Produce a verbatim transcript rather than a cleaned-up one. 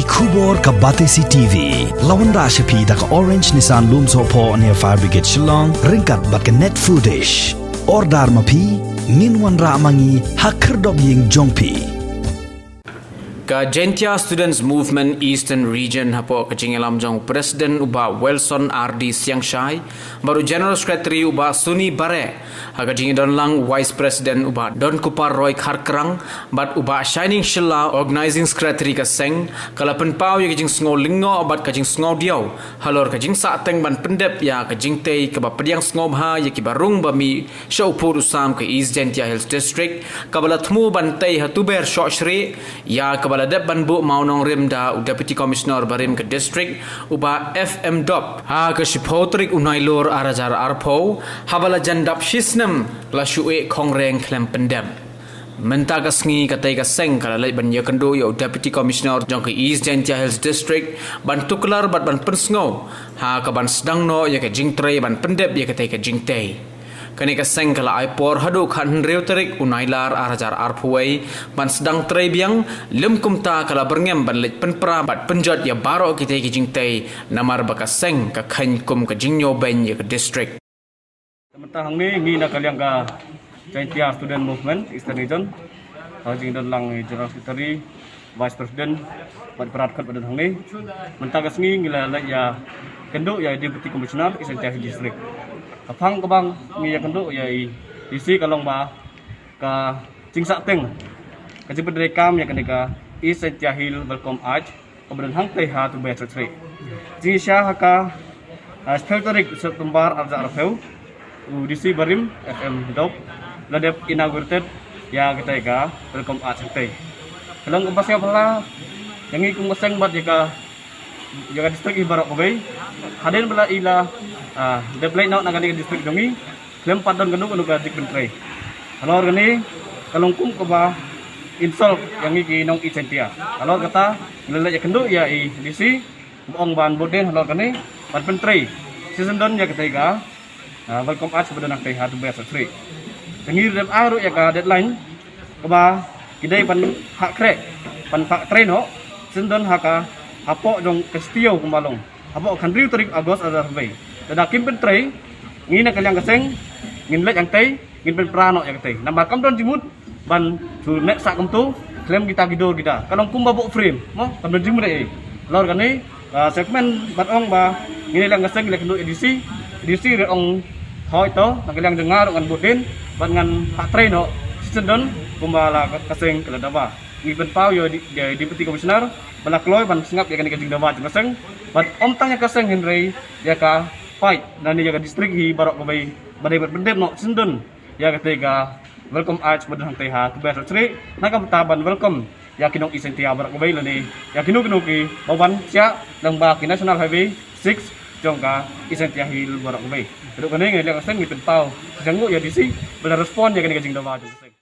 Khubor ka Batesi T V la wanrah sha phi da ka Orange Nissan Lumsohphoh near Fire Brigade Shillong, ryngkat bad ka Net Foodish. Order ma phi, ngin wanrah ma ngi ha khyrdop ïing jong phi. Ka Jaintia Students Movement Eastern Region, hapoh ka jingïalam jong President u Bah Wilson R D Siangshai bad u General Secretary u Bah Suni Bareh, ha ka jingdon lang Vice President u Bah Donkupar Roy Kharkrang bad u Bah Shining Shylla, Organizing Secretary ka seng, ka la pynpaw ïa ka jingsngew lyngngoh bad ka jingsngew diaw halor ka jingsahteng ban pyndep ïa ka jingtei kaba pdiang sngewbha ïa kiba rung ba mih sha u pud u sam ka East Jaintia Hills District, kaba la thmu ban tei ha Tuber Shohshreh, ïa kaba la dep ban buh mawnongrim da u Deputy Commissioner barim ka district u Bah F M Dop ha ka shiphew tarik u Nailur ar hajar arphew, haba la jan dap shi snem la shu eh khongreng khlem pyndep. Mynta ka sngi katei ka seng ka la leit ban ïakynduh ïa u Deputy Commissioner jong ka East Jaintia Hills District ban tuklar bad ban pynsngew ha kaban sdang noh ïa ka jingtrei ban pyndep ïa katei ka jingtei. Kane ka seng ka la ai por haduh khathynriew tarik u Nailar ar hajar arphew wei ban sdang trei biang, lym kumta ka la byrngem ban leit pynpra bad pynjot ïa baroh kitei ki jingtei, namar ba ka seng ka kheiñ kum ka jingñiewbeiñ ïa ka district. Mynta hangne ngi na ka liang ka Jaintia Student Movement Eastern Region, ha ka jingdon lang i General Secretary, Vice President bad para dkhot ba don hangne. Mynta ka sngi ngi la leit ïakynduh ïa i Deputy Commissioner East Jaintia Hills District. Ka phang kaba ngi ïakynduh ïa i D C ka long ba ka jingsahteng ka jingpyntreikam ïa kane ka East Jaintia Hills Welcome Arch kaba don hangtei ha Tuber Shohshreh. Jingshisha ha ka, ah, shiphew tarik September ar hajar arphew, u D C barim F M Dop la dep inaugurated ïa katei ka Welcome Arch hangtei. Ka long kaba sngewbha ïa ngi kum ka seng bad ïa ka, ïa ka district hi baroh kawei. Hadien ba la i la, ah, dep leit noh na kane ka district jong ngi, khlem pat don kano kano ka jingpyntrei. Halor kane ka long kum kaba insult ïa ngi ki nong East Jaintia. Halor kata ngi la leit ïakynduh ïa i D C, ba ong ban bud dien halor kane ban pyntrei shisyndon ïa katei ka, ah, Welcome Arch ba don hangtei ha Tuber Shohshreh. Te ngi dep ai ruh ïa ka deadline kaba ki dei ban phah khreh, ban phah trei noh shisyndon ha ka, hapoh jong ka shi taïew kumba long, hapoh khathynriew tarik August ar hajar arphew wei. Lada kim pyntrei, ngi na ka liang ka seng ngin leit hangtei, ngin pynpra noh ïa katei. Namar kam don jingmut ban shu neh sah kumto khlem kita ki dur kita. Ka long kumba buh frame, mo, kam don jingmut ei. Halor kane, ah, segment ban ong ba ngi na ka liang ka seng ngi leit kynduh ïa D C, D C ruh ong hooid to, na ka liang jong nga ruh ngan bud dien bad ngan phah trei noh shisyndon kumba la ka, ka seng ka la dawa. Ngi pynpaw ïa i, ïa i Deputy Commissioner ba la kloi ban sngap ïa kane ka jingdawa jong ka seng bad ym tang ïa ka seng hynrei ïa ka paid lane ïa ka district hi baroh kawei ba dei ban pyndep noh shisyndon ïa katei ka Welcome Arch ba don hangtei ha Tuber Shohshreh, na ka bynta ban welcome ïa ki nong East Jaintia baroh kawei lane ïa kino kino kiba wan sha lyngba ki National Highway six jong ka East Jaintia Hills baroh kawei. Haduh kane ngi na ka liang ka seng ngi pynpaw sha nguh ïa D C ba la respond ïa kane ka jingdawa jong ka seng.